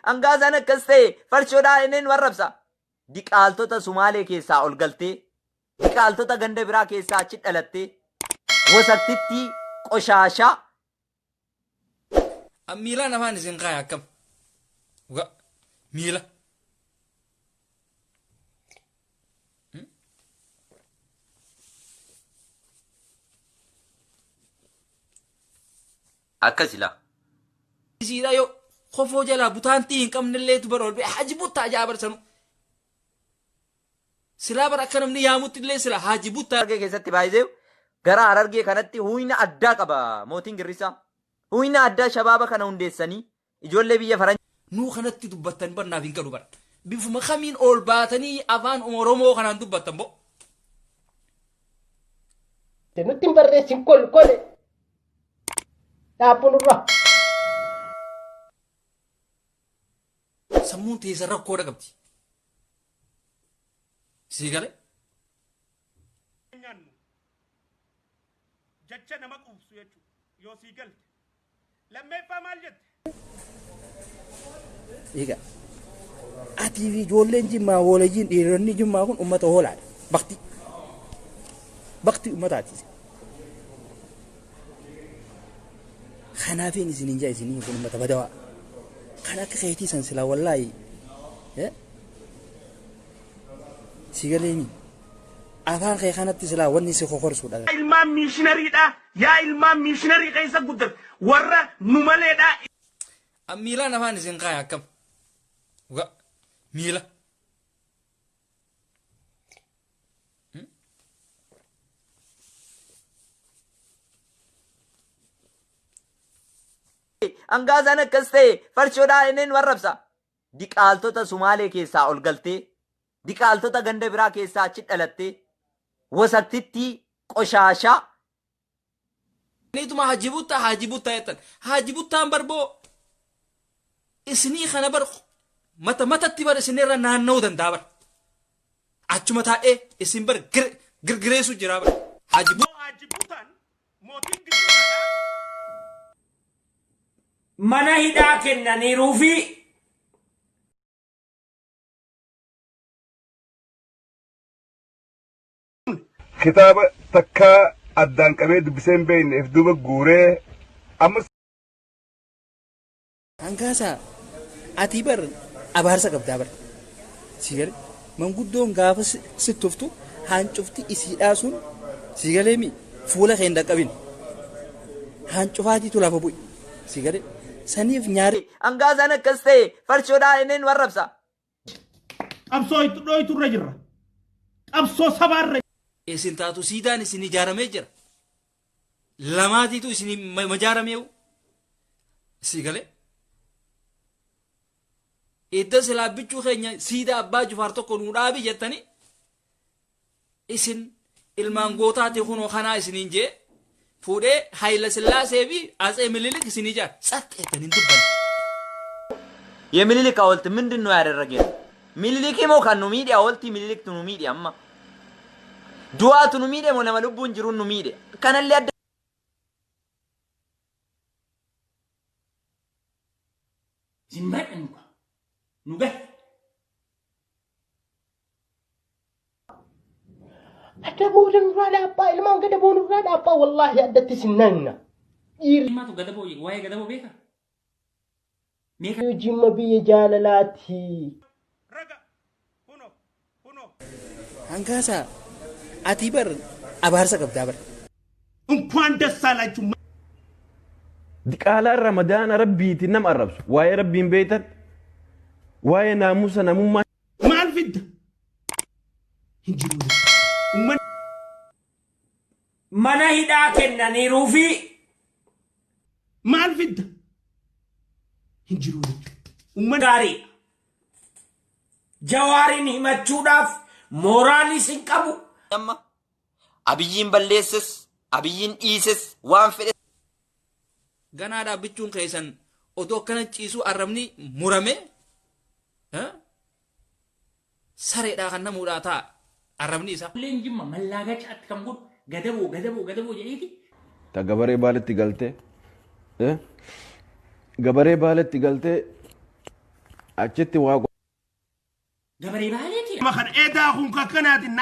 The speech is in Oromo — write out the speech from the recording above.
Angaasaan akkas ta'e, farshoodhaa inni nu arrabsa. Diqaaltota Sumaalee keessaa ol galtee, diqaaltota ganda biraa keessaa achi dhalattee, wasaktittii qoshaashaa. Miilaan afaan isin kaaya akkam? Dhugaa miila. Akkasi laa. Isiidha yoo kofoo jalaa butaantii hin qabnelleetu bara ol ba'e haji buttaa jaa bar sanu. Silaa bar akka namni yaamutti illee sila haji buttaa. Harargee keessatti baay'isee gara Harargee kanatti huyna addaa qaba mootiin Girrisaa. Huyna addaa shabaaba kana hundeessanii ijoollee biyya faranjii. Nuu kanatti dubbattan bar naaf hin galu bar. Bifuma kamiin ol baatanii afaan Oromoo kanaan dubbattan boo. Nutti hin barreessin kol kole. Dhaabbu nurra. Sammuun teessan rakkoodha qabdi. Sii galee? Nyaannu jecha nama quubsu jechuudha yoo sii galte. Lammeeffaa maal jette? Egaa atii fi ijoolleen jimmaa hoolayyiin dhiironni jimmaa kun ummata hoolaadha. Bakti. Bakti ummataati. Kanaafiin isin hin jaa isinii kun ummata badawaa. Kan akka keetii san silaa wallaahi. Si galeemi. Afaan kee kanatti silaa wanni si kokorsuudha. Ilmaan miishinariidha. Yaa ilmaan miishinarii keessa guddate warra nu maleedha. Miilaan afaan isin kaaya akkam? Dhugaa miila. Angaasaan akkas ta'e, farshoodhaa inni nu arrabsa. Diqaaltota Sumaalee keessaa ol galtee, diqaaltota ganda biraa keessaa achi dhalattee, wasaktittii qoshaashaa. Niituma Haji Buttaa Haji Buttaa jettan. Haji Buttaan barboo isinii kana bar mata matatti bar isinirra naanna'uu danda'a bar. Achuma taa'ee isin bar girgireessu jira bar. Haji Buttaa. Haji Buttaan mootiin Giriikaadha. Mana hidhaa kennaniiruufi. Kitaaba takkaa addaan qabee dubbisee hin beekne if duuba guuree amma Hangaasaa atii bar abaarsa qabdaa bar. Sii galee manguddoon gaafa si tuftu hancufti isiidhaa sun sii galee mi fuula kee hin dhaqqabin. Hancufaatiitu lafa bu'e. Sii galee saniif nyaari. Hangaasaan akkas ta'e, farshoodhaa inni nu arrabsa. Qabsoo itti dhooytu irra jirra. Qabsoo sabaa irra Isin taatu siidaan isin ijaaramee jira. Lamaatiitu isin majaarameewu. Sii galee. Idda silaa bichuu keenya siidaa abbaa Jufaar tokko nuu dhaabi jettanii isin ilmaan gootaati kunoo kanaa isiniin jee fuudhee Hayila Sillaasee fi Atsee Minilik isin ijaar tsax jettan hin dubbanne. የሚኒሊክ ሐውልት ምንድን ነው ያደረገን? ሚኒሊክ moo kan nu miidhe ሐውልtii ሚኒሊክtu nu miidhe amma. Du'aatu nu miidhe moo nama lubbuun jiruun nu miidhe? Kanallee adda Zimmadha nuka. Nu gahe. Adaboo nurraa dhaabbaa ilmaan gadaboo nurraa dhaabbaa wallaahi addatti isin nanna. Dhiirri Jimmaatu gadaboo waa'ee gadaboo beeka? Meeqa jimma biyya jaalalaati. Raga kuno kuno. Hangaasaa atii bar abaarsa qabdaa bar. እንኳን ደስ አላችሁ። Diqaalaan Ramadaana Rabbiitiin nama arrabsu. Waa'ee Rabbiin beektan, waa'ee naamusa namummaa Maal fidda? Hin jiru. Uummanni Mana hidhaa kennaniiruufi. Maal fidda? Hin jiru jechuudha. Uummanni Gaariidha. Jawaariin himachuudhaaf mooraalis hin qabu. Amma Abiyyiin balleesses, Abiyyiin dhiises, waan fedhe. Ganaa dhaabbichuun keessan odoo akkana ciisuu arrabni murame sareedhaa kan namuudhaa ta'a arrabni isaa. Ijoolleen Jimma mallaagacaatti kan godhu gadaboo gadaboo gadaboo jedheeti. Ta gabaree baaletti galtee gabaree baaletti galtee Achitti waa Gabaree baaleeti. Kana edaa kun kakkanaatiin.